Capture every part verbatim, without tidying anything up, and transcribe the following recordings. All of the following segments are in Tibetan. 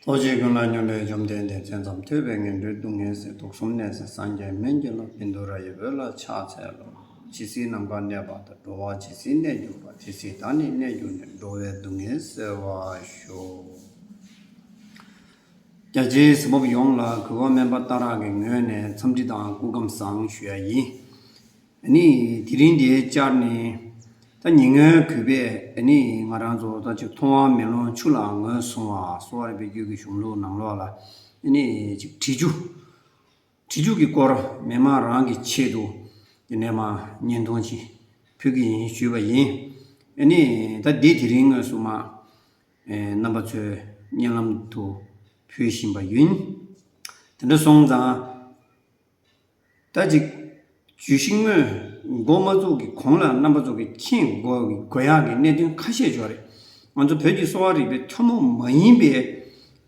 ཐུགས་རྗེ་ཀུན་ལ་སྙོམས་པའི་བཅོམ་ལྡན་འདས། མཚན་ཙམ་ཐོས་པས་ངན་འགྲོའི་སྡུག་བསྔལ་སེལ། དུག་གསུམ་ནད་སེལ་སངས་རྒྱས་སྨན་གྱི་བླ། བཻ་ཌཱུརྱ་ཡི་འོད་ལ་ཕྱག་འཚལ་ལོ། ཇི་སྲིད་ནམ་མཁའ་གནས་པ་དང་། འགྲོ་བ་ཇི་སྲིད་གནས་གྱུར་པ། དེ་སྲིད་བདག་ནི་གནས་གྱུར་ནས། འགྲོ་བའི་སྡུག་བསྔལ་སེལ་བར་ཤོག། རྒྱ་ཆེའི་གཟིགས་པ་ཡོངས་ལ་གུས་པ་སྨན་པ་སྟག་རག་གི་ངོས་ནས་འཚམས་འདྲི་དང་སྐུ་ཁམས་བཟང་ཞུ་ཡ་ཡིན། ཨ་ནི་དེ་རིང་འདིའི་བཅར་ནི། ད་ཉེ་སྔོན་གུས་པས་ཨ་ནི་ང་རང་ཚོ་ད་ཅིག་མཐོང་བ་མེ་ལོང་ཆུ་ལ་ངོས་བཟུང་བ། གསོ་བ་རིག་པའི་རྒྱུད་ཀྱི་གཞུང་ལུགས་ནང་ལོགས་ལ་ཨ་ནི་ཅིག་དྲི་ཆུ། དྲི་ཆུ་གི་སྐོར་མི་མང་རང་གི་ཆེད་དུ་དེ་ནས་མ་བརྙན་ཐུང་ཅིག་ཕུལ་གི་ཡིན་ཞུས་པ་ཡིན། ཨ་ནི་ད་འདི་དེ་རིང་དངོས་སུ་མ་ཨེ་རྣམ་པ་ཚོའི་སྙན་ལམ་དུ་ཕུལ་བཞིན་པ་ཡིན། དེ་འདྲ་སོང་ཙང་ད་ཅིག་བརྗོད་གཞི་དངོས་འགོ་མ་བཙུགས་ཀྱི་གོང་ལ་རྣམ་པ་ཚོ་གི་མཁྱེན་དགོས་དགོས་ཡག་གི་གནད་དོན་ཁ་ཤས་ཡོད་རེད། ང་ཚོ་བོད་ཀྱི་གསོ་བ་རིག་པའི་ཐུན་མོང་མ་ཡིན་པའི་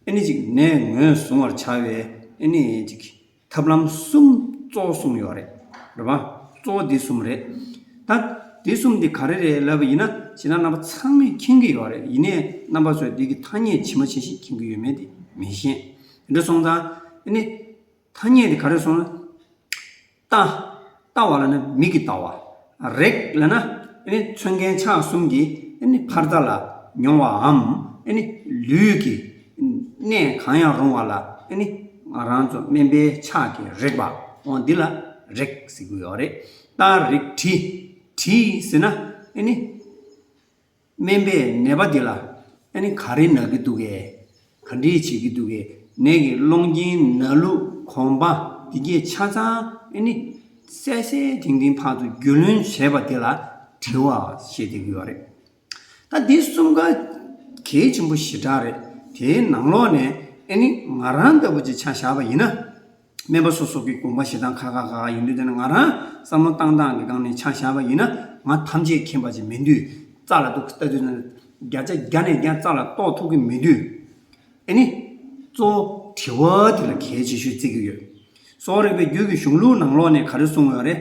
ཨ་ནི་ཅིག་ནད་ངོས་བཟུང་བར་བྱ་བའི་ཨ་ནི་ཅིག་ཐབས་ལམ་གསུམ་གཙོ་བོ་གསུངས་ཡོད་རེད། རེད་པ། གཙོ་བོ་འདི་གསུམ་རེད། ད་འདི་གསུམ་འདི་ག་རེ་རེད་ལབ་པ་ཡིན་ན། ཇི་ལྟར་རྣམ་པ་ཚང་མས་མཁྱེན་གྱི་ཡོད་རེད། ཡིན་ནའི་རྣམ་པ་ཚོས་འདི་གི་ཐ་སྙད་ཇི་མ་ཇི་བཞིན་མཁྱེན་གྱི་ཡོད་མེད་དེ་མི་ཤེས། དེ་འདྲ་སོང་ཙང་ཨ་ནི་ཐ་སྙད་དེ་ག་རེ་སོང་ན། ལྟ། ལྟ་བ་ལབ་ན་མིག་གིས་ལྟ་བ། རེག་ལབ་ན་ཨ་ནི་མཚོན་མཁན་ཕྱག་གསུམ་གྱིས་ཨ་ནི་འཕར་རྩ་ལ་མྱོང་བའམ་ཨ་ནི་ལུས་ཀྱི་གནས་གང་ཡང་རུང་བ་ལ་ཨ་ནི་ང་རང་ཚོ་སྨན་པའི་ཕྱག་གིས་རེག་པ། འོ་འདི་ལ་རེག་ཟེར་གྱི་ཡོད་རེད། ལྟ་རེག་དྲི། དྲི་ཟེར་ན་ཨ་ནི་སྨན་པས་ནད་པ་འདི་ལ་ཨ་ནི་ག་རེ་ན་གི་འདུག་གས། ག་འདྲས་བྱེད་ཀྱི་འདུག་གས། ནད་ཀྱི་སློང་རྐྱེན་ན་ལུགས་གོམས་པ་འདི་གས་ཆ་ཚང་ཨ་ནི་གསལ་གསལ་ཐིང་ཐིང་ཕར་ཚུར་རྒྱུས་ལོན་བྱས་པ་དེ་ལ་དྲི་བ་ཞེས་བསྡད་ཀྱི་ཡོད་རེད། ད་འདི་གསུམ་ཀ་གལ་ཆེན་པོ་ཞེ་དྲག་རེད། དེའི་ནང་ལོགས་ནས་ཨ་ནི་ང་རང་ལྟ་བུ་ཅིག་ཆ་བཞག་པ་ཡིན་ན། སྨན་པ་སོ་སོ་གི་དགོངས་པ་བཞེས་སྟངས་ཁ་ཁ་ཁ་ཁ་ཡིན་དུས། དེ་ནི་ང་རང་བསམ་བློ་བཏང་སྟངས་ཀྱི་སྒང་ནས་ཆ་བཞག་པ་ཡིན་ན། ང་ཐམས་ཅད་མཁྱེན་པ་ཅིག་མིན་དུས། རྩ་ལ་ཐུག་ལྟ་དུས་ན་བརྒྱ་ཆ་བརྒྱ་ནས་བརྒྱ་རྩ་ལ་གཏོགས་ཐུབ་ཀྱི་མེད་དུས། ཨ་ནི་གཙོ་བོ་དྲི་བ་དེ་ལ་གལ་ཆེ་ཤོས་བརྩི་གི་ཡོད། གསོ་བ་རིག་པའི་རྒྱུད་ཀྱི་གཞུང་ལུགས་ནང་ལོགས་ནས་ག་རེ་གསུངས་ཡོད་རེད།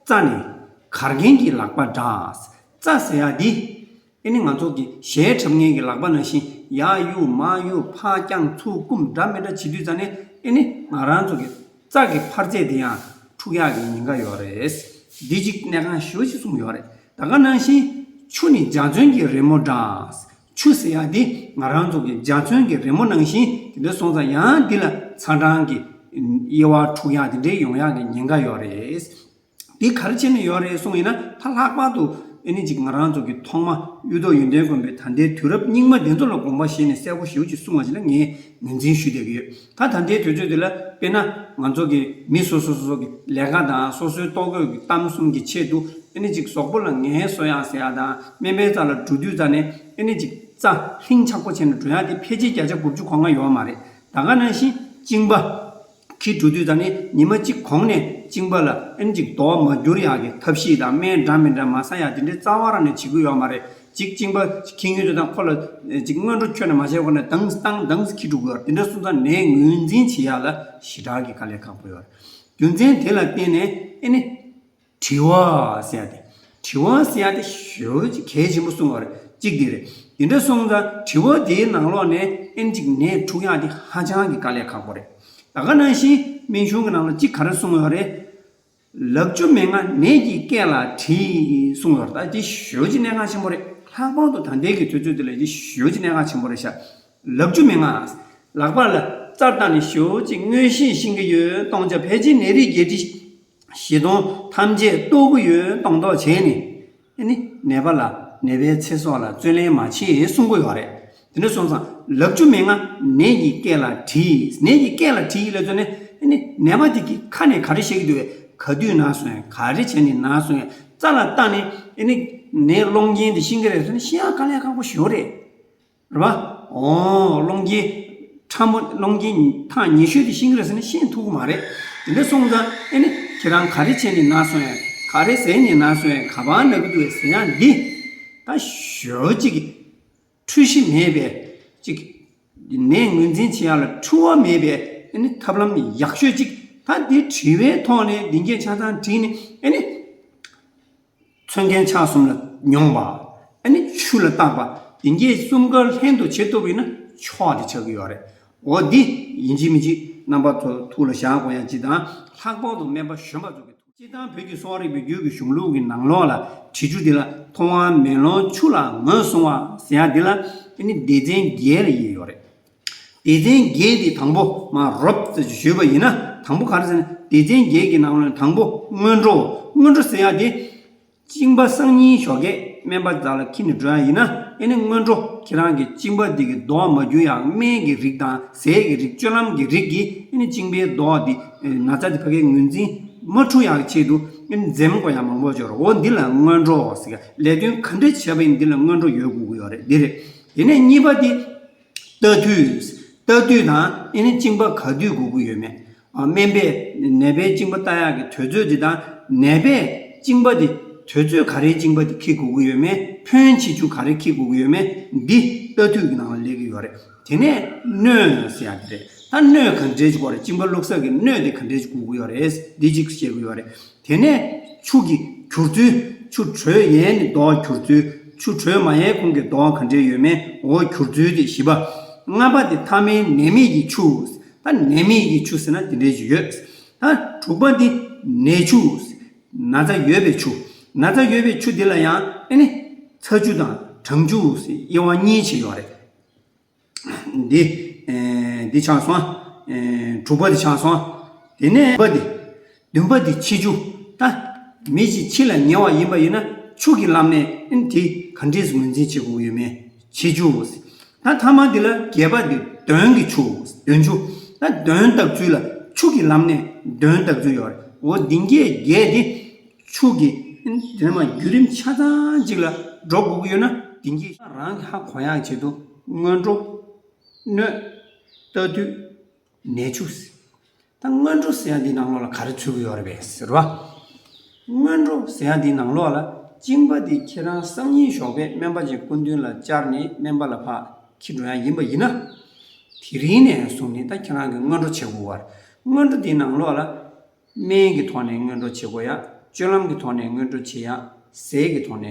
རྩ་ནི་གར་མཁན་གྱི་ལག་པ་འདྲ། རྩ་ཟེར་ཡ་འདི་ཨ་ནི་ང་ཚོ་གི་གཞས་འཁྲབ་མཁན་གྱི་ལག་པ་ནང་བཞིན་ཡར་གཡུག་མར་གཡུག་ཕར་བརྐྱངས་ཚུར་བསྐུམ་འདྲ་མི་འདྲ་བྱེད་དུས་ཙ་ནས་ཨ་ནི་ང་རང་ཚོ་གི་རྩ་གི་འཕར་ཚད་དེ་ཡང་འཁྲུག་ཡག་གི་ཉེན་ཁ་ཡོད་རེད། འདི་གཅིག་གནད་འགག་ཞེ་པོ་ཅིག་གསུངས་ཡོད་རེད། ད་ག་ནང་བཞིན་ཆུ་ནི་འཇའ་ཚོན་གྱི་རི་མོ་འདྲ། ཆུ་ཟེར་ཡག་འདི་ང་རང་ཚོ་གི་འཇའ་ཚོན་གྱི་རི་མོ་ནང་བཞིན། དེ་འདྲ་སོང་ཙང་ཡང་འདི་ལ་ཚ་གྲང་གི་དབྱེ་བ་འཁྲུག་ཡག་དེ་འདྲའི་ཡོང་ཡག་གི་ཉེན་ཁ་ཡོད་རེད། འདི་ག་རེ་བྱས་ནས་ཡོད་རེད་གསུངས་ཡིན་ན། ད་ལྷག་པར་དུ་ཨ་ནི་ཅིག་ང་རང་ཚོ་གི་ཐོག་མ་གཡུ་ཐོག་ཡོན་ཏན་མགོན་པོའི་ད་ལྟའི་དུས་རབས་རྙིང་མ་འདི་ཚོ་ལ་དགོངས་པ་བཞེས་ནས་གསལ་པོ་ཞེ་པོ་ཅིག་གསུངས་པ་ཅིག་ལ་ངས་ངོས་འཛིན་ཞུ་བསྡད་ཀྱི་ཡོད། ད་ད་ལྟའི་དུས་ཚོད་འདི་ལ་དཔེར་ན་ང་ཚོ་གི་མི་སོ་སོ་སོ་སོ་གི་ལས་ཀ་དང་སོ་སོའི་ལྟོ་གོས་ཀྱི་གཏམ་གསུམ་གྱི་ཆེད་དུ་ཨ་ནི་ཅིག་གཟུགས་པོ་ལ་ངལ་གསོ་ཡག་ཟེར་ཡག་དང་། སྨན་པའི་རྩ་ལ་འགྲོ་དུས་ཙ་ནས་ཨ་ནི་ཅིག་རྩ་ལྷིང་ཆགས་པོ་བྱས་ནས་འགྲོ་ཡག་དེ་ཕལ་ཆེར་བརྒྱ་ཆ་དགུ་བཅུ་གོ་ལྔ་ཡོད་མ་རེད། ད་ག་ནང་བཞིན་གཅིན་པ། ཁྱི་འགྲོ་དུས་ད་ནི་ཉི་མ་གཅིག་གོང་ནས་གཅིན་པ་ལ་ཨེན་ཅིག་དོ་མ་འགྱུར་ཡག་གི་ཐབས་ཤེས་དང་སྨན་འདྲ་མི་འདྲ་མ་ཟ་ཡག་དེ་འདྲའི་རྩ་བ་རང་ནས་བྱེད་ཀྱི་ཡོད་མ་རེད། གཅིག་གཅིན་པ་ཁྱི་ངན་དུ་དང་ཁོ་ལ་ཅིག་སྔོན་འགྲོ་ཁྱོན་ནས་མ་བྱས་གོང་ནས་དྭངས་དྭངས་དྭངས་ཁྱི་འགྲོ་གི་ཡོད། དེ་འདྲ་སོང་ཙང་ནད་ངོས་འཛིན་བྱེད་ཡག་ལ་ཞེ་དྲག་གི་དཀའ་ལས་ཁག་པོ་ཡོད་རེད། རྒྱུ་མཚན་དེ་ལ་བརྟེན་ནས་ཨེ་ནི། དྲི་བ་ཟེར་ཡ་དེ། དྲི་བ་ཟེར་ཡ་དེ་ཞེ་པོ་ཅིག་གལ་ཆེན་པོ་གསུངས་པ་རེད། གཅིག་དེ་རེད། དེ་འདྲ་སོང་ཙང་དྲི་བ་དེའི་ནང་ལོགས་ནས་ཨེན་ཅིག་ནད་འཁྲུག་ཡག་དེ་ཧ་ཅང་གི་དཀའ་ལས་ཁག་པོ་རེད། ད་ག་ནང་བཞིན་སྨན་གཞུང་གི་ནང་ལ་གཅིག་ག་རེ་གསུངས་ཡོད་རེད། ལབ་རྒྱུ་མེད་ང་ནད་ཀྱི་སྐད་ལ་དྲིས་གསུངས་ཡོད་རེད། ད་དེ་ཞེ་པོ་ཅིག་གནད་འགག་ཆེན་པོ་རེད། ལྷག་པར་དུ་ད་ལྟའི་གི་དུས་ཚོད་དེ་ལ་དེ་ཞེ་པོ་ཅིག་གནད་འགག་ཆེན་པོ་རེད་ཤག། ལབ་རྒྱུ་མེད་ང་། ལག་པ་ལ་རྩར་བཏང་ནས་ཞེ་པོ་ཅིག་མངོན་ཤེས་ཤེས་ཀྱི་ཡོད་གཏོང་བྱ། ཕལ་ཆེར་ནད་རིགས་བརྒྱད་ཁྲི་བཞི་སྟོང་ཐམས་ཅད་རྟོགས་ཀྱི་ཡོད་གཏོང་མདོག་བྱས་ནས། ཨ་ནི་ནད་པ་ལ་ནད་པའི་ཚེ་སྲོག་ལ་བརྩོན་ལེན་མ་བྱེད་གསུང་གི་ཡོད་རེད། དེ་འདྲ་སོང་ཙང་ལབ་རྒྱུ་མེད་ང་ནད་ཀྱི་སྐད་ལ་དྲིས། ནད་ཀྱི་སྐད་ལ་དྲིས་ལབ་ཙང་ནས་ཨ་ནི་ནད་པ་དེ་གི་ཁ་ནས་ག་རེ་བཤད་ཀྱི་འདུག་བས། ག་དུས་ན་སོང་ཡང་། ག་རེ་བྱས་ནས་ན་སོང་ཡང་། རྩ་ལ་བལྟས་ནས་ཨ་ནི་ནད་སློང་རྐྱེན་དེ་ཤེས་ཀྱི་རེད་ཟེར་ན་ཤེས་ཡག་དཀའ་ལས་ཁག་པོ་ཞེ་པོ་རེད། རེད་པ། འོ་སློང་རྐྱེན་ཕྲ་མོ། སློང་རྐྱེན་ཐག་ཉེ་ཤོས་དེ་ཤེས་ཀྱི་རེད་ཟེར་ན་ཤེས་ཐུབ་ཀྱི་མ་རེད། དེ་འདྲ་སོང་ཙང་ཨེ་ནི་ཁྱེད་རང་ག་རེ་བྱས་ནས་ན་སོང་ཡང་། ག་རེ་ཟས་ནས་ན་སོང་ཡང་། ག་པར་ན་གི་འདུག་བས་ཟེར་ཡག་འདི་ད་ཞོ་གཅིག་གི་འཁྲུལ་གཞི་མེད་པའི་གཅིག་ནད་ངོས་འཛིན་བྱེད་ཡག་ལ་འཁྲུལ་བ་མེད་པའི་ཨེ་ནི་ཐབས་ལམ་ཡག་ཤོས་གཅིག། ད་འདི་དྲི་བའི་ཐོག་ནས་འདི་གས་ཆ་ཚང་དྲིས་ནས་ཨེ་ནི། མཚོན་མཁན་ཕྱག་གསུམ་ལ་མྱོང་བ། ཨ་ནི་ཆུ་ལ་བརྟག་པ། དེ་གས་གསུམ་ཀ་ལྷན་དུ་བྱེད་ཐུབ་པ་ཡིན་ན་མཆོག་དེ་ཆགས་ཀྱི་ཡོད་རེད། འོ་འདི་ཡིན་གཅིག་མིན་གཅིག་རྣམ་པ་ཚོ་ཐུགས་ལ་བཞག་དགོས་ཡ་གཅིག་དང་། ལྷག་པར་དུ་སྨན་པ་གཞོན་པ་ཚོ་གི་ཐུགས། སྤྱིར་བཏང་བོད་ཀྱི་གསོ་བ་རིག་པའི་རྒྱུད་ཀྱི་གཞུང་ལུགས་ཀྱི་ནང་ལོགས་ལ་དྲི་ཆུ་འདི་ལ་མཐོང་བ་མེ་ལོང་ཆུ་ལ་ངོས་བཟུང་བ་ཟེར་ཡ་འདི་ལ་ཨ་ནི་སྡེ་ཚན་བརྒྱད་ལ་དབྱེ་ཡོད་རེད། སྡེ་ཚན་བརྒྱད་འདི་དང་པོ་མར་རོབ་ཙམ་ཞུས་པ་ཡིན་ན། དང་པོ་ག་རེ་ཟེར་ན། སྡེ་ཚན་བརྒྱད་ཀྱི་ནང་ལ་དང་པོ་སྔོན་འགྲོ། སྔོན་འགྲོ་ཟེར་ཡ་དེ། གཅིན་པ་སང་ཉིན་ཞོགས་ཀས་སྨན་པ་རྩ་ལ་འཁྱེར་ནས་འགྲོ་ཡ་ཡིན་ན། ཨེ་ནི་སྔོན་འགྲོ་ཁྱེད་རང་གི་གཅིན་པ་འདི་གི་རྡོག་མ་འགྱུར་ཡག་སྨན་གྱི་རིགས་དང་ཟས་ཀྱི་རིགས། སྤྱོད་ལམ་གྱི་རིགས་ཀྱིས་ཨེ་ནི་གཅིན་པའི་རྡོག་འདི་ན་ཚ་འདི་ཕ་གིར་ངོས་འཛིན་མ་འཁྲུག་ཡག་ཆེད་དུ་ཨེ་ནི་འཛེམ་དགོས་ཡ་མང་པོ་ཡོད་རེད། འོ་འདི་ལ་སྔོན་འགྲོ་ཟེར། ལས་དོན་ག་འདྲ་བྱས་པ་ཡིན་འདི་ལ་སྔོན་འགྲོ་ཡོད་དགོས་ཀྱི་ཡོད་རེད། འདི་རེད། དེ་ནས་གཉིས་པ་འདི། ལྟ་དུས། ལྟ་དུས་དང་ཨེ་ནི་གཅིན་པ་ག་དུས་དགོས་ཀྱི་ཡོད་མེད། ཨ། སྨན་པས་ནད་པའི་གཅིན་པ་ལྟ་ཡག་གི་དུས་ཚོད་འདི་དང་། ནད་པས་གཅིན་པ་འདི་དུས་ཚོད་ག་རེའི་གཅིན་པ་འདི་འཁྱེར་དགོས་ཀྱི་ཡོད་མེད། ཕོན་ཆེ་ཆུང་ག་རེ་འཁྱེར་དགོས་ཀྱི་ཡོད་མེད། འདི་ལྟ་དུས་ཀྱི་ནང་ལ་སླེབས་ཀྱི་ཡོད་རེད། དེ་ནས་སྣོད་ཟེར་ཡག་འདི་རེད། ད་སྣོད་ག་འདྲས་ཅིག་དགོས་རེད། གཅིན་པ་བླུགས་ས་གི་སྣོད་དེ་ག་འདྲས་ཅིག་དགོས་ཀྱི་ཡོད་རེད། འདི་གཅིག་བཤད་ཀྱི་ཡོད་རེད། དེ་ནས་ཆུ་གི་གྱུར་ཚུལ། ཆུ་དྲོད་ཡལ་ནས་རྡོག་གྱུར་ཚུལ། ཆུ་དྲོད་མ་ཡལ་གོང་གི་རྡོག་ག་འདྲས་ཡོད་མེད། འོ་གྱུར་ཚུལ་དེ་བཞི་པ། ལྔ་པ་དེ་ཐ་མའི་ནད་མེད་ཀྱི་ཆུ། ད་ནད་མེད་ཀྱི་ཆུ་ཟེར་ན་དེ་འདྲས་ཅིག་ཡོད། ད་དྲུག་པ་འདི་ནད་ཆུ། ན་ཚ་ཡོད་པའི་ཆུ། ན་ཚ་ཡོད་པའི་ཆུ་འདི་ལ་ཡང་ཨེ་ནི་ཚ་ཆུ་དང་གྲང་ཆུ་ཟེར་དབྱེ་བ་གཉིས་ཕྱེ་ཡོད་རེད། འདི། ཨེ། འདི་ཆགས་སོང་། ཨེ། དྲུག་པ་འདི་ཆགས་སོང་། དེ་ནས་བདུན་པ་འདི། བདུན་པ་འདི་འཆི་ཆུ། ད། མི་ཞིག་འཆི་ལ་ཉེ་བ་ཡིན་པ་ཡིན་ན་ཆུ་གི་ལམ་ནས་ཨེ་ནི་དེ་ག་འདྲས་ངོས་འཛིན་བྱེད་དགོས་ཡོད་མེད། འཆི་ཆུ། ད་ཐ་མ་འདི་ལ་བརྒྱད་པ་འདི་གདོན་གྱི་ཆུ། གདོན་ཆུ། ད་གདོན་བཏགས་ཚུལ་ལ་ཆུ་གི་ལམ་ནས་གདོན་བཏགས་ཚུལ་ཡོད་རེད། འོ་འདི་འགའ་བརྒྱད་འདི། ཆུ་གི་དེ་ནས་མར་བརྒྱུད་རིམ་ཆ་ཚང་གཅིག་ལ་འགྲོ་དགོས་ཀྱི་ཡོད་ན། དེང་གི་རང་གི་ཧ་གོ་ཡག་ཆེད་དུ་སྔོན་འགྲོ། སྣོད། ལྟ་དུས། ནད་ཆུ། ད་སྔོན་འགྲོ་ཟེར་ཡ་འདི་ནང་ལོགས་ལ་ག་རེ་ཚུད་ཀྱི་ཡོད་རེད་པས་ཟེར་བ། སྔོན་འགྲོ་ཟེར་ཡ་འདི་ནང་ལོགས་ལ་གཅིན་པ་འདི་ཁྱེད་རང་སང་ཉིན་ཞོགས་པའི་སྨན་པ་ཅིག་སྐུ་མདུན་ལ་བཅར་ནས་སྨན་པ་ལ་ཕར་འཁྱེར་འགྲོ་ཡ་ཡིན་པ་ཡིན་ན། དེ་རིང་ནས་བཟུང་ནས་ད་ཁྱེད་རང་གི་སྔོན་འགྲོ་བྱེད་དགོས་པ་རེད། སྔོན་འགྲོ་འདི་ནང་ལོགས་ལ། སྨན་གྱི་ཐོག་ནས་སྔོན་འགྲོ་བྱེད་དགོས་ཡ། སྤྱོད་ལམ་གྱི་ཐོག་ནས་སྔོན་འགྲོ་བྱེད་ཡ། ཟས་ཀྱི་ཐོག་ནས།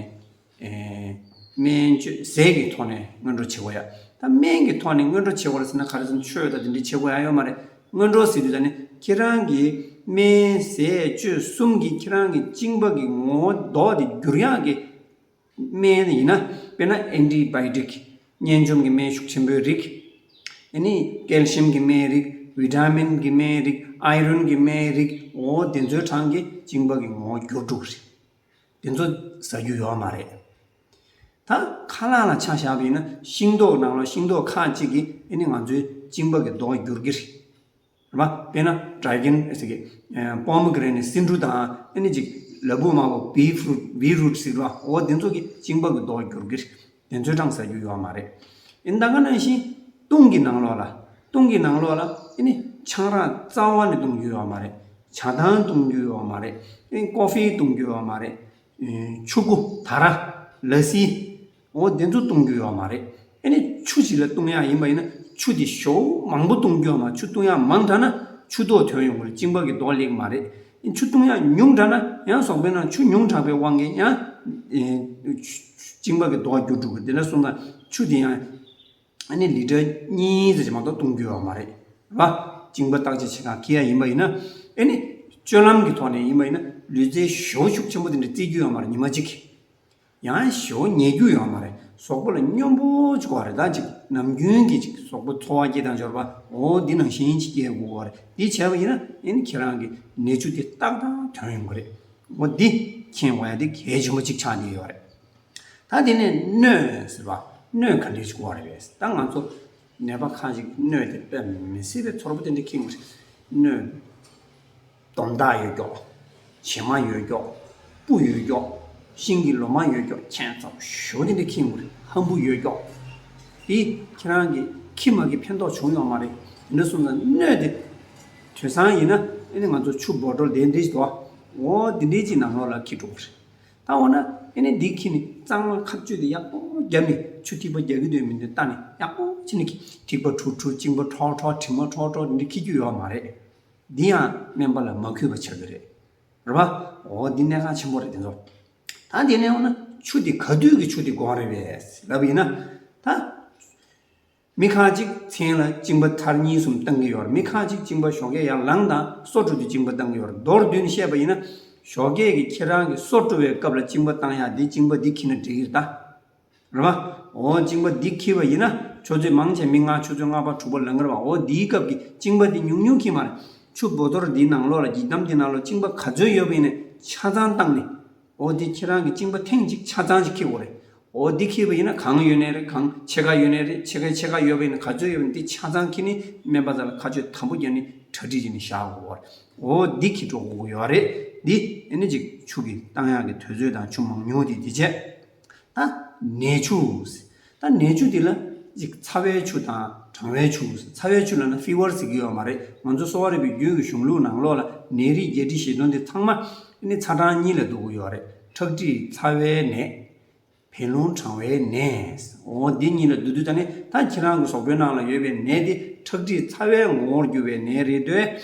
ཨེ། སྨན་བཅོས་ཟས་ཀྱི་ཐོག་ནས་སྔོན་འགྲོ་བྱེད་དགོས་ཡ། ད་སྨན་གྱི་ཐོག་ནས་སྔོན་འགྲོ་བྱེད་དགོས་རེད་ཟེར་ན་ག་རེ་ཟེར་ན་ཆོས་དང་དེ་འདྲའི་བྱེད་དགོས་ཡ་ཡོད་མ་རེད། སྔོན་འགྲོ་ཟེར་དུས་ད་ནི་ཁྱེད་རང་གི་སྨན་ཟས་སྤྱོད་གསུམ་གྱིས་ཁྱེད་རང་གི་གཅིན་པ་གི་ངོ་བོ་རྡོག་དེ་བསྒྱུར་ཡག་གི་སྨན་ཡིན་ན། དཔེར་ན་ཨེན་ཊི་བྷའི་ཊིག་གཉན་འཇོམས་ཀྱི་སྨན་ཤུགས་ཆེན་པོའི་རིགས། ཨ་ནི་ཀལ་ཤི་ཡམ་གྱི་སྨན་རིགས། ཝི་ཊ་མིན་གྱི་སྨན་རིགས། ཨའི་རོན་གྱི་སྨན་རིགས། འོ་དེ་ཚོའི་གྲངས་ཀྱིས་གཅིན་པ་གི་ངོ་བོ་བསྒྱུར་འགྲོ་གི་རེད། དེ་ཚོ་ཟ་རྒྱུ་ཡོད་མ་རེད། ད་ཁ་ལག་ལ་ཆ་བཞག་པ་ཡིན་ན་ཤིང་ཏོག་ནང་ལ་ཤིང་ཏོག་ཁག་ཅིག་གིས་ཨ་ནི་ང་ཚོའི་གཅིན་པ་གི་རྡོག་བསྒྱུར་གྱི་རེད། རེད་པ། དཔེར་ན་ཌེ་གོན་ཟེར་གི། ཨ། པོ་མེ་གྷི་རེ་ནེ་ཊི། སེ་འབྲུ་དང་ཨ་ནི་ཅིག་ལ་ཕུག་དམར་པོ་བི་ཕུ་རུ་ཊི། བི་རུ་ཊི་ཟེར་བ། འོ་དེ་ཚོ་གི་གཅིན་པ་གི་རྡོག་བསྒྱུར་གྱི་རེད། དེ་ཚོའི་གྲངས་ཟ་རྒྱུ་ཡོད་མ་རེད། ཨ་ནི་ད་ག་ནང་བཞིན་བཏུང་གི་ནང་ལོགས་ལ། བཏུང་གི་ནང་ལོགས་ལ་ཨ་ནི་ཆང་རག་རྩ་བ་ནས་བཏུང་རྒྱུ་ཡོད་མ་རེད། ཇ་དང་བཏུང་རྒྱུ་ཡོད་མ་རེད། ཨ་ནི་ཀོ་ཕི་བཏུང་རྒྱུ་ཡོད་མ་རེད། ཆུ་བུ། ད་ར། ལ་སི། འོ་དེ་ཚོ་བཏུང་རྒྱུ་ཡོད་མ་རེད། ཨ་ནི་ཆུ་ཞིག་ལ་བཏུང་ཡག་ཡིན་པ་ཡིན་ན་ཆུ་དེ་ཞོ་མང་པོ་བཏུང་རྒྱུ་ཡོད་མ་རེད། ཆུ་བཏུང་ཡག་མང་དྲགས་ན་ཆུ་ཏོག་ཐོན་ཡོང་གི་རེད། གཅིན་པ་གི་རྡོག་སླེབས་མ་རེད། ཨ་ནི་ཆུ་བཏུང་ཡག་ཉུང་དྲགས་ན་ཡང་ཟོག་པོའི་ནང་ཆུ་ཉུང་དྲགས་པའི་དབང་གིས་ཡང་། ཨེ། གཅིན་པ་གི་རྡོག་འགྱུར་འགྲོ་གི་རེད། དེ་འདྲ་སོང་ཙང་ཆུ་དེ་ཡང་། ཨ་ནི་ལི་ཊར་གཉིས་ཙམ་ཞིག་མ་གཏོགས་བཏུང་རྒྱུ་ཡོད་མ་རེད། རེད་པ། གཅིན་པ་བརྟག་དཔྱད་བྱེད་ག་འཁྱེར་ཡག་ཡིན་པ་ཡིན་ན། ཨ་ནི་སྤྱོད་ལམ་གྱི་ཐོག་ནས་ཡིན་པ་ཡིན་ན་ལུས་རྩལ་ཞེ་པོ་ཤུགས་ཆེན་པོ་དེ་འདྲ་རྩེད་རྒྱུ་ཡོད་མ་རེད། ཉི་མ་གཅིག་ཡང་ཞེ་པོ་ཉལ་རྒྱུ་ཡོད་མ་རེད། ཟོག་པོ་ལ་སྙོམས་པོ་བྱེད་དགོས་རེད། ད་ཅིག་ནམ་རྒྱུན་གྱི་ཅིག་ཟོག་པོ་འཚོ་བ་སྐྱེལ་སྟངས་སྦྱོར་བ། འོ་འདི་ནང་བཞིན་ཅིག་སྐྱེལ་དགོས་རེད། འདི་བྱས་པ་ཡིན་ན་ཨ་ནི་ཁྱེད་རང་གི་ནད་ཆུ་དེ་ཏག་ཏག་ཐོན་ཡོང་གི་རེད། འོ་འདི་མཁྱེན་དགོས་ཡག་དེ་གལ་ཆེན་པོ་གཅིག་ཆགས་བསྡད་ཡོད་རེད། ད་དེ་ནས་སྣོད་ཟེར་བ། སྣོད་ག་འདྲས་ཅིག་དགོས་རེད་པས། ད་ང་ཚོ་ནད་པ་ཁག་ཅིག་སྣོད་དེ་དཔེ་མི་སྲིད་པའི་ཚོར་པོ་དེ་འདྲ་འཁྱེར་གྱི་རེད། སྣོད། དོམ་དག་ཡོད་ཀྱོག། བྱེ་མ་ཡོད་ཀྱོག། སྤུ་ཡོད་ཀྱོག། ཤིང་གི་ལོ་མ་ཡོད་ཀྱོག། ཁྱད་མཚར་ཞེ་པོ་དེ་འདྲ་འཁྱེར་གྱི་རེད། ཧམ་བུ་ཡོད་ཀྱོག། དེ་ཁྱེད་རང་གི་ཁྱིམ་མ་གི་ཕན་ཐོགས་བྱུང་ཡོད་མ་རེད། དེ་འདྲ་སོང་ཙང་སྣོད་དེ། དེང་སང་ཡིན་ན་ཨ་ནི་ང་ཚོ་ཆུ་བོ་ཊལ་དེ་འདྲས་ཞིག་འདུག་པ། འོ་དེ་འདྲས་ཅིག་ནང་ལོགས་ལ་འཁྱེར་འགྲོ་གི་རེད། ད་འོ་ན་ཨ་ནི་འདི་འཁྱེར་ནས་གཙང་མ་ཁ་གཅོད་དེ་ཡག་པོ་བརྒྱབ་ནས་ཆུ་ཐིགས་པ་རྒྱག་གི་འདུག་མི་འདུག་ལྟ་ནས་ཡག་པོ་བྱས་ནས་འཁྱེར། ཐིགས་པ་འཁྲུག་འཁྲུག་གཅིན་པ་ཁྲོག་ཁྲོག་དྲི་མ་ཁྲོག་ཁྲོག་འདི་འཁྱེར་རྒྱུ་ཡོད་མ་རེད། འདི་ཡང་སྨན་པ་ལ་མ་གུས་པ་ཆགས་ཀྱི་རེད། རེད་པ། འོ་འདི་གནད་འགག་ཆེན་པོ་རེད་དེ་ཚོ། ད་དེ་ནས་འོ་ན་ཆུ་དེ་ག་དུས་ཀྱི་ཆུ་དེ་དགོས་རེད་པས་ལབ་པ་ཡིན་ན། ད། མི་ཁ་ཅིག་མཚན་ལ་གཅིན་པ་ཚར་གཉིས་གསུམ་བཏང་གི་ཡོད་རེད། མི་ཁ་ཅིག་གཅིན་པ་ཞོགས་ཀས་ཡར་ལངས་དང་སོ་བཀྲུ་དུས་གཅིན་པ་བཏང་གི་ཡོད་རེད། མདོར་བསྡུས་ནས་བཤད་པ་ཡིན་ན། ཞོགས་ཀས་ཀྱི་ཁྱེད་རང་གི་སོ་བཀྲུ་བའི་སྐབས་ལ་གཅིན་པ་བཏང་ཡག་འདི་གཅིན་པ་འདི་འཁྱེར་ན་འགྲིག་གི་རེད་ད། རེད་པ། འོ་གཅིན་པ་འདི་འཁྱེར་བ་ཡིན་ན་ཆུ་ཚོད་མང་ཆེ་མི་ལྔ་ཆུ་ཚོད་ལྔ་པ་དྲུག་པ་ལང་གི་རེད་པ། འོ་འདིའི་སྐབས་ཀྱི་གཅིན་པ་འདི་ཉུང་ཉུང་འཁྱེར་མ་རེད། ཆུ་བོ་ཏོལ་འདིའི་ནང་ལོགས་ལ་འགྱིག་དམ་འདི་ནང་ལོགས་གཅིན་པ་ག་ཚོད་ཡོད་པ་ཡིན་ནའི་ཆ་ཚང་བཏང་ནས། འོ་འདི་ཁྱེད་རང་གི་གཅིན་པ་ཐེངས་གཅིག་ཆ་ཚང་ཞིག་འཁྱེར་དགོས་རེད། འོ་འདི་འཁྱེར་བ་ཡིན་ན་གང་ཡོད་ནའི་རེད། གང་ཕྱེད་ཀ་ཡོད་ནའི་རེད། ཕྱེད་ཀའི་ཕྱེད་ཀ་ཡོད་པ་ཡིན་ན་ག་ཚོད་ཡོད་པ་ཡིན་ན་འདི་ཆ་ཚང་འཁྱེར་ནས་སྨན་པ་ཚོ་ལ་ཁ་གཅོད་དམ་པོ་བརྒྱབ་ནས་གྲ་སྒྲིག་བྱས་ནས་བཞག་དགོས་རེད། འོ་འདི་འཁྱེར་འགྲོ་དགོས་ཀྱི་ཡོད་རེད། འདི་ཨ་ནི་ཅིག་ཆུ་གི་བཏང་ཡག་གི་དུས་ཚོད་དང་ཆུ་མང་ཉུང་དེ་འདི་བྱས། ད་ནས་ཆུ། ད་ནས་ཆུ་འདི་ལ་ཅིག་ཚ་བའི་ཆུ་དང་གྲང་བའི་ཆུ། ཚ་བའི་ཆུ་ལབ་ན་ཕི་ཝར་ཟེར་གྱི་ཡོད་མ་རེད། ང་ཚོ་གསོ་བ་རིག་པའི་རྒྱུད་ཀྱི་གཞུང་ལུགས་ནང་ལོགས་ལ་ནད་རིགས་བརྒྱད་ཁྲི་བཞི་སྟོང་འདི་ཚང་མ་ཨ་ནི་ཚ་གྲང་གཉིས་ལ་བསྡུ་གི་ཡོད་རེད། ཁྲག་མཁྲིས་ཚ་བའི་ནད། བད་རླུང་གྲང་བའི་ནད། འོ་འདི་གཉིས་ལ་བསྡུ་དུས་ད་ནི་ད་ཁྱེད་རང་གི་གཟུགས་པོའི་ནང་ལ་ཡོད་པའི་ནད་འདི་ཁྲག་མཁྲིས་ཚ་བའི་ངོ་བོར་གྱུར་པའི་ནད་རེད་དོ།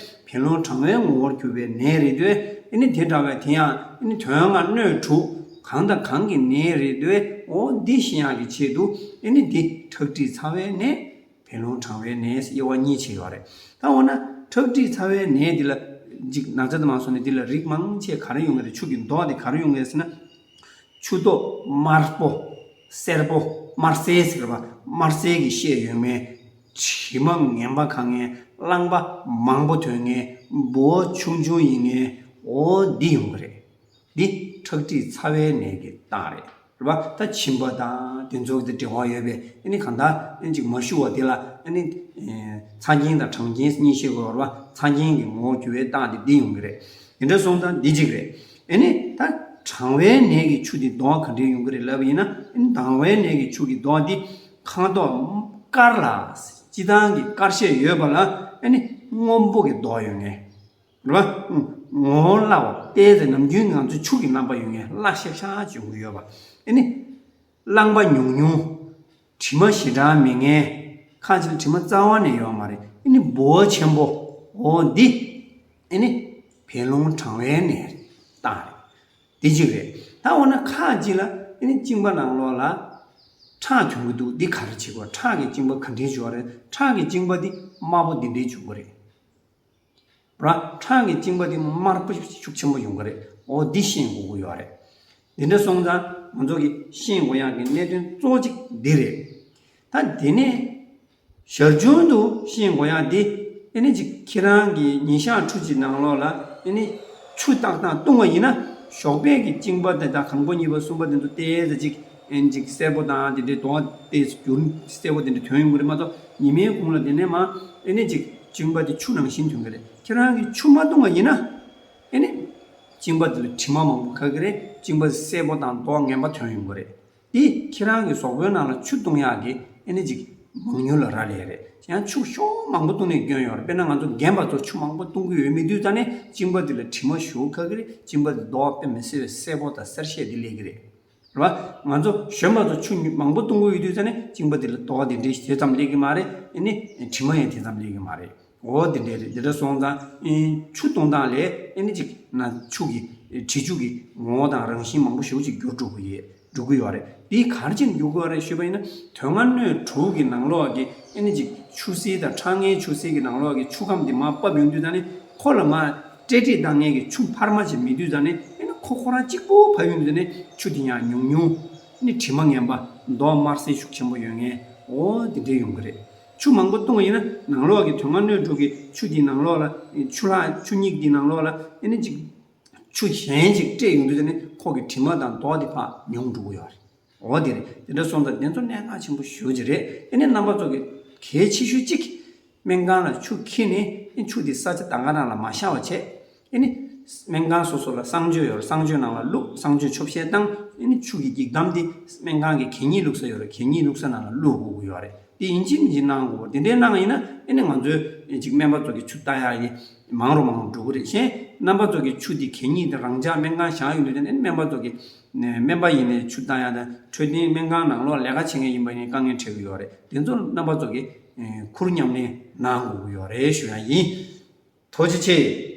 བད་རླུང་གྲང་བའི་ངོ་བོར་གྱུར་པའི་ནད་རེད་དོ། ཨ་ནི་དེ་འདྲ་བའི་དེ་ཡང་ཨ་ནི་དོན་ལྔ་སྣོད་དྲུག་གང་དང་གང་གི་ནད་རེད་དོ། འོ་འདི་ཤེས་ཡག་གི་ཆེད་དུ་ཨ་ནི་འདི་ཁྲག་མཁྲིས་ཚ་བའི་ནད། བད་རླུང་གྲང་བའི་ནད་དབྱེ་བ་གཉིས་ཕྱེ་ཡོད་རེད། ད་འོ་ན་ཁྲག་མཁྲིས་ཚ་བའི་ནད་འདི་ལ་ཅིག་ན་ཚ་དེ་མ་སོང་ནས་འདི་ལ་རིགས་མང་ཆེ་ག་རེ་ཡོང་གི་རེད། ཆུ་གི་མདོག་དེ་ག་རེ་ཡོང་གི་རེད་ཟེར་ན། ཆུ་མདོག་དམར་པོ། སེར་པོ། དམར་སེར་ཟེར་བ། དམར་སེར་གྱི་ཤས་ཡོད་མཁན། དྲི་མ་ངན་པ་གང་མཁན། རླངས་པ་མང་པོ་ཐོན་མཁན། འབུ་བ་ཆུང་ཆུང་ཡིན་མཁན། འོ་འདི་ཡོང་གི་རེད། འདི་ཁྲག་མཁྲིས་ཚ་བའི་ནད་ཀྱི་རྟགས་རེད། རེད་པ། ད་མཆིན་པ་དང་དེ་ཚོ་དང་འབྲེལ་བ་ཡོད་པས་ཨ་ནི་གང་ལྟར་ཨ་ནི་ཅིག་མ་ཞུ་བ་དེ་ལ་ཨ་ནི་ཚ་རྐྱེན་དང་གྲང་རྐྱེན་གཉིས་ཤེས་དགོས་རེད་པ། ཚ་རྐྱེན་གྱི་ངོ་བོ་གྱུར་པའི་རྟགས་དེ་འདི་ཡོང་གི་རེད། དེ་འདྲ་སོང་ཙང་འདི་གཅིག་རེད། ཨ་ནི་ད་གྲང་བའི་ནད་ཀྱི་ཆུ་དེ་མདོག་ག་འདྲས་ཡོང་གི་རེད་ལབ་པ་ཡིན་ན། ཨ་ནི་གྲང་བའི་ནད་ཀྱི་ཆུ་གི་མདོག་འདི་ཁ་དོག་དཀར་ལ་སྤྱིར་བཏང་གི་དཀར་ཤས་ཡོད་པ་ལ་ཨ་ནི་སྔོན་པོ་གི་མདོག་ཡོད་ངེས། རེད་པ། ངོ་བོ་སླ་བ་དཔེ་དེ་ནམ་རྒྱུན་ང་ཚོ་ཆུ་གི་རྣམ་པ་ཡོད་ངེས་སླ་ཤག་ཤག་བྱུང་གི་ཡོད་པ། ཨ་ནི། རླངས་པ་ཉུང་ཉུང་། དྲི་མ་ཞེ་དྲག་མེད་མཁན། ཁ་ཅིག་ལ་དྲི་མ་རྩ་བ་ནས་ཡོད་མ་རེད། ཨ་ནི་འབུ་བ་ཆེན་པོ། འོ་འདི། ཨ་ནི། བད་རླུང་གྲང་བའི་ནད་རྟགས་རེད། འདི་གཅིག་རེད། ད་འོ་ན་ཁ་ཅིག་ལ་ཨ་ནི་གཅིན་པ་ནང་ལོགས་ལ་ཁྲག་ཐོན་གྱི་འདུག་འདི་ག་རེ་བྱེད་དགོས། ཁྲག་གི་གཅིན་པ་ག་འདྲས་བྱུང་བ་རེད། ཁྲག་གི་གཅིན་པ་འདི་དམར་པོ་འདི་འདྲས་བྱུང་གི་རེད། ར། ཁྲག་གི་གཅིན་པ་དེ་དམར་པོ་ཤུགས་ཆེན་པོ་ཡོང་གི་རེད། འོ་འདི་ཤེས་དགོས་ཀྱི་ཡོད་རེད། འདི་འདྲ་སོང་ཙང་ང་ཚོ་གི་ཤེས་དགོས་ཡག་གི་གནད་དོན་གཙོ་བོ་གཅིག་འདི་རེད། ད་དེ་ནས་ཞར་བྱུང་དུ་ཤེས་དགོས་ཡག་འདི་ཨ་ནི་ཅིག་ཁྱེད་རང་གི་ཉིན་ཞག་ཕྲུགས་ཅིག་ནང་ལོགས་ལ་ཨ་ནི་ཆུ་ཏག་ཏག་བཏུང་བ་ཡིན་ན་ཞོགས་པའི་གི་གཅིན་པ་དེ་དང་དང་པོ་གཉིས་པ་གསུམ་པ་དེ་ཚོ་ཏོག་ཙམ་ཅིག་ཨེ་ཅིག་སེར་པོ་དང་དེ་འདྲའི་མདོག་དེ་འགྱུར་སེར་པོ་དེ་འདྲ་ཐོན་ཡོང་གི་རེད་མ་གཏོགས་ཉི་མའི་གུང་ལ་དེ་ནས་མ་ཨེ་ནི་ཅིག་གཅིན་པ་དེ་ཆུ་ནང་བཞིན་ཐོན་གི་རེད། ཁྱེད་རང་གིས་ཆུ་མ་བཏུང་བ་ཡིན་ན་ཨེ་ནི་གཅིན་པ་དེ་ལ་དྲི་མ་མང་པོ་ཁ་གི་རེད། གཅིན་པ་སེར་པོ་དང་མདོག་ངན་པ་ཐོན་ཡོང་གི་རེད། དེ་ཁྱེད་རང་གི་གཟུགས་པོའི་ནང་ལ་ཆུ་བཏུང་ཡག་གི་ཨེ་ནི་ཅིག་མང་ཉུང་ལ་རག་ལས་རེད། ཡང་ཆུ་ཤོག་མང་པོ་བཏུང་ནས་སྐྱོན་ཡོད་རེད། དཔེར་ན་ང་ཚོ་རྒན་པ་ཚོ་ཆུ་མང་པོ་བཏུང་གི་ཡོད་མེད་དུས་ཙ་ནས་གཅིན་པ་དེ་ལ་དྲི་མ་ཞུགས་ཁ་གི་རེད། གཅིན་པ་དེ་མདོག་དཔེ་མི་སྲིད་པའི་སེར་པོ་དང་སེར་ཤས་དེ་སླེབས་གི་རེད། རེད་བ། ང་ཚོ་གཞོན་པ་ཚོ་ཆུ་མང་པོ་བཏུང་གི་ཡོད་དུས་ཙ་ནས་གཅིན་པ་དེ་ལ་མདོག་དེ་འདྲའི་དེ་ཙམ་སླེབས་གི་མ་རེད། ཨེ་ནི་དྲི་མ་ཡང་དེ་ཙམ་སླེབས་གི་མ་རེད། འོ་དེ་འདྲས་རེད། དེ་འདྲ་སོང་ཙང་ཨེ་ཆུ་བཏུང་སྟངས་ལས་ཨེ་ནི་ཅིག་ན་ཆུ་གི་དྲི་ཆུ་གི་ངོ་བོ་དང་རང་བཞིན་མང་པོ་ཞེ་པོ་ཅིག་འགྱུར་འགྲོ་གི་ཡོད། འགྲོ་གི་ཡོད་རེད། དེ་ག་རེ་བྱས་ནས་འགྱུར་གི་ཡོད་རེད་ཞུས་པ་ཡིན་ན། དོན་ལྔ་སྣོད་དྲུག་གི་ནང་ལོགས་ཀྱི་ཨེ་ནི་ཅིག་ཆུ་སེར་དང་ཁྲག་ངན་ཆུ་སེར་གྱི་ནང་ལོགས་ཀྱི་ཆུ་ཁམས་དེ་མར་ཕབ་ཡོང་དུས་ཙ་ནས་ཁོ་ལ་མར་སྤྲད་སྤྲད་བཏང་མཁན་གྱི་ཆུ་འཕར་མ་ཅིག་མེད་དུས་ཙ་ནས་ཨེ་ནི་ཁོ་ཁོ་རང་གཅིག་པོ་ཕབ་ཡོང་དུས་ཙ་ནས་ཆུ་དེ་ཡང་ཉུང་ཉུང་། ཨེ་ནི་དྲི་མ་ངན་པ་མདོག་དམར་སེར་ཤུགས་ཆེན་པོ་ཡོད་མཁན། འོ་དེ་འདྲས་ཡོང་གི་རེད། ཆུ་མང་པོ་བཏུང་བ་ཡིན་ན་ནང་ལོགས་ཀྱི་དོན་ལྔ་སྣོད་དྲུག་གི་ཆུ་དེའི་ནང་ལོགས་ལ་ཆུ་ལྷག་ཆུ་སྙིགས་དེའི་ནང་ལོགས་ལ་ཨེ་ནི་ཅིག་ཆུ་གཞན་ཅིག་སྤྲད་ཡོང་དུས་ཙ་ནས་ཁོ་གི་དྲི་མ་དང་མདོག་དེ་ཕར་ཉུང་འགྲོ་གི་ཡོད་རེད། འོ་དེ་རེད། དེ་འདྲ་སོང་ཙང་དེ་ཚོ་གནད་འགག་ཆེན་པོ་ཞེ་པོ་ཅིག་རེད། ཨེ་ནི་རྣམ་པ་ཚོ་གི་གལ་ཆེ་ཤོས་གཅིག་སྨན་ཁང་ལ་ཆུ་འཁྱེར་ནས་ཨེ་ཆུ་དེ་ས་ཆ་ད་ག་རང་ལ་མ་བཞག་པ་བྱས། ཨེ་ནི་སྨན་ཁང་སོ་སོ་ལ་གསང་སྤྱོད་ཡོད་རེད། གསང་སྤྱོད་ནང་ལ་བླུགས། གསང་སྤྱོད་ཆོག་ཤེས་བཏང་། ཨེ་ནི་ཆུ་གི་འགྱིག་དམ་དེ་སྨན་ཁང་གི་གད་སྙིགས་བླུགས་ས་ཡོད་རེད། གད་སྙིགས་བླུགས་ས་ནང་ལ་བླུགས་དགོས་ཀྱི་ཡོད་རེད། དེ་ཡིན་གཅིག་མིན་གཅིག་གནང་དགོས། དེ་འདྲའི་གནང་ཡིན་ན་ཨེ་ནི་ང་ཚོའི་ཅིག་སྨན་པ་ཚོ་གི་ཆུ་ལྟ་ཡག་ཡིན་མང་རུ་མང་རུ་འགྲོ་གི་རེད། གཞན་རྣམ་པ་ཚོ་གི་ཆུ་དེ་གད་སྙིགས་དེ་རང་འཇགས་སྨན་ཁང་བཞག་ཡོང་དུས་ཨེ་ནི་སྨན་པ་ཚོ་གི་སྨན་པ་ཡིན་ནའི་ཆུ་ལྟ་ཡག་དང་འཕྲོད་བསྟེན་སྨན་ཁང་ནང་ལོགས་ལས་ཀ་བྱེད་མཁན་ཡིན་པ་ཡིན་ནའི་དཀའ་ངལ་འཕྲད་ཀྱི་ཡོད་རེད། དེ་ཚོ་རྣམ་པ་ཚོ་གི་ཁུར་མཉམ་ལེན་གནང་དགོས་ཀྱི་ཡོད་རེད་ཞུ་ཡག་ཡིན། ཐུགས་རྗེ་ཆེ།